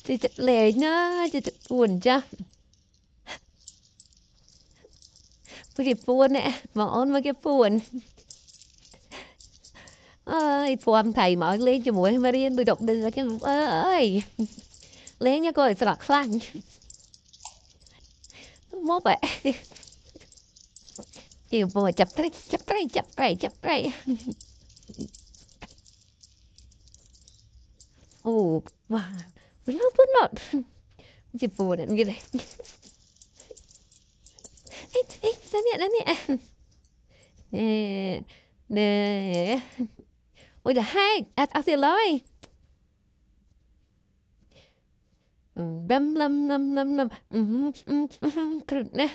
ចូលចិត្តលេងណាចូលចិត្តពួនចាពួកគេពួនណែបងអូនមកគេពួនអើយពួនថៃមកលេងជាមួយមករៀនដូចដកឌឺចឹងអើយលេងក៏ស្រក់ខ្លាំងមកបែជាពចាប់ត្រីចាប់ត្រីចាប់ត្រីចាប់ត្រីអូវ៉ាវាពុនអត់ជាពួននេះគេអេអេស្នេះនេះអេណែអូយដល់ហែកអត់អត់ទេឡើយបឹមលំលំលំលំក្រឹតណា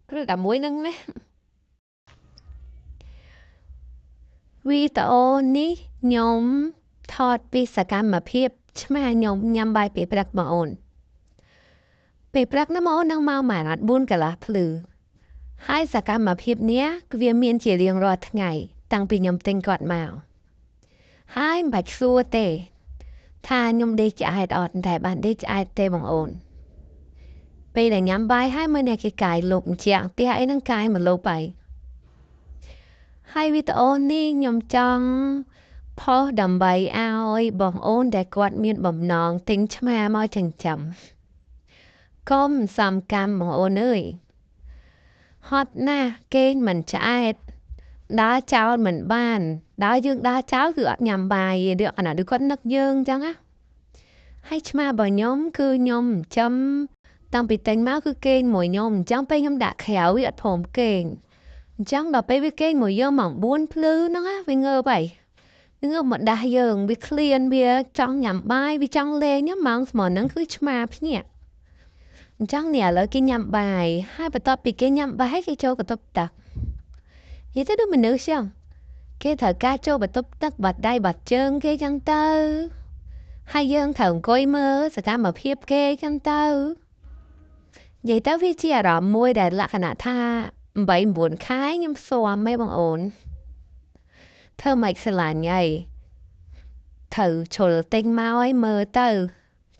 ក្រឹតតែមួយនឹងណាវីដេអូនេះខ្ញុំថតពីសកម្មភាពឆ្មាខ្ញុំញ៉ាំបាយពេលព្រឹកបងអូនពេលព្រឹកណាបងអូននឹងមកម៉ារ៉ាត់4កន្លះភ្លឺហើយសកម្មភាពនេះគឺវាមានជារៀងរាល់ថ្ងៃតាំងពីខ្ញុំទិញគាត់មកហើយមិនបាច់សួរទេថាខ្ញុំដេកឆ្អែតអត់តែបានដេកឆ្អែតទេបងអូនពេលដែលញ៉ាំបាយហើយមើលអ្នកគេកាយលុបជាងផ្ទះអីហ្នឹងកាយមកលុបហើយហើយវីដេអូនេះខ្ញុំចង់ផុសដើម្បីឲ្យបងអូនដែលគាត់មានបំណងទិញឆ្មាមកចិញ្ចឹមកុំសំកម្មបងអូនអើយហត់ណាស់គេងមិនឆ្អែតដើរចោលមិនបានដើរយើងដើរចោលគឺអត់ញ៉ាំបាយទេអាណាដូចគាត់នឹកយើងអញ្ចឹងណាហើយឆ្មារបស់ខ្ញុំគឺខ្ញុំចិញ្ចឹមតាំងពីទិញមកគឺគេងមួយខ្ញុំអញ្ចឹងពេលខ្ញុំដាក់ក្រៅវាអត់ព្រមគេងអញ្ចឹងដល់ពេលវាគេងមួយយើងម៉ោង4ភ្លឺហ្នឹងណាវាងើបហើយងើបមកដាស់យើងវាឃ្លានវាចង់ញ៉ាំបាយវាចង់លេងម៉ោងស្មហ្នឹងគឺឆ្មាភ្ញាក់អញ្ចឹងនេះឥឡូវគេញ៉ាំបាយហើយបន្ទាប់ពីគេញ៉ាំបាយគេចូលបន្ទប់ទឹកនិយាយទៅដូចមនុស្សចឹងគេត្រូវការចូលបន្ទប់ទឹកបាត់ដៃបាត់ជើងគេចឹងទៅហើយយើងត្រូវអង្គុយមើលសកម្មភាពគេចឹងទៅនិយាយទៅវាជាអារម្មណ៍មួយដែលលក្ខណៈថា8 9ខែខ្ញុំស៊ាំហ៎បងអូនធ្វើម៉េចស្រឡាញ់ហីត្រូវជ្រុលទិញមកឲ្យមើលទៅ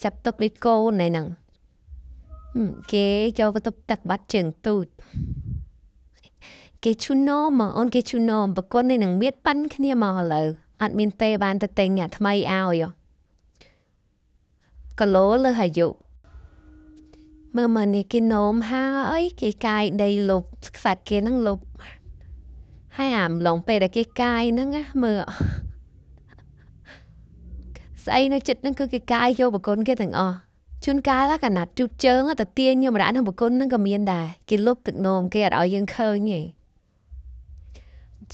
ចាប់ទុកដូចកូនឯហ្នឹងគេចូលបន្ទប់ទឹកបាត់ជើងទូចគេឈូណូមកអូនគេឈូណូប្រគុណនេះនឹងមៀតប៉ាន់គ្នាមកឥឡូវអត់មានទេបានទៅទិញអ្នកថ្មីឲ្យគីឡូលើអាយុមើលមកនេះគេនោមហើយគេកាយដីលុបខ្សាច់គេហ្នឹងលុបហើយអាម្លងពេលដែលគេកាយហ្នឹងណាមើលស្អីនៅចិត្តហ្នឹងគឺគេកាយយកប្រគុណគេទាំងអស់ជួនកាលកណាត់ជូតជើងទៅទាញយកម្នាក់ក្នុងប្រគុណហ្នឹងក៏មានដែរគេលុបទឹកនោមគេអត់ឲ្យយើងឃើញទេ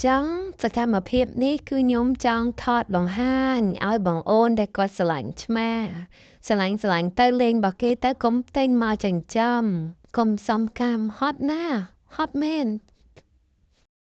ចឹងសកម្មភាពនេះគឺខ្ញុំចង់ថតបង្ហាញឲ្យបងអូនដែលគាត់ស្រឡាញ់ឆ្មាស្រឡាញ់ទៅលេងរបស់គេទៅកុំទិញមកចិញ្ចឹមកុំសំកម្មហត់ណាហត់មែន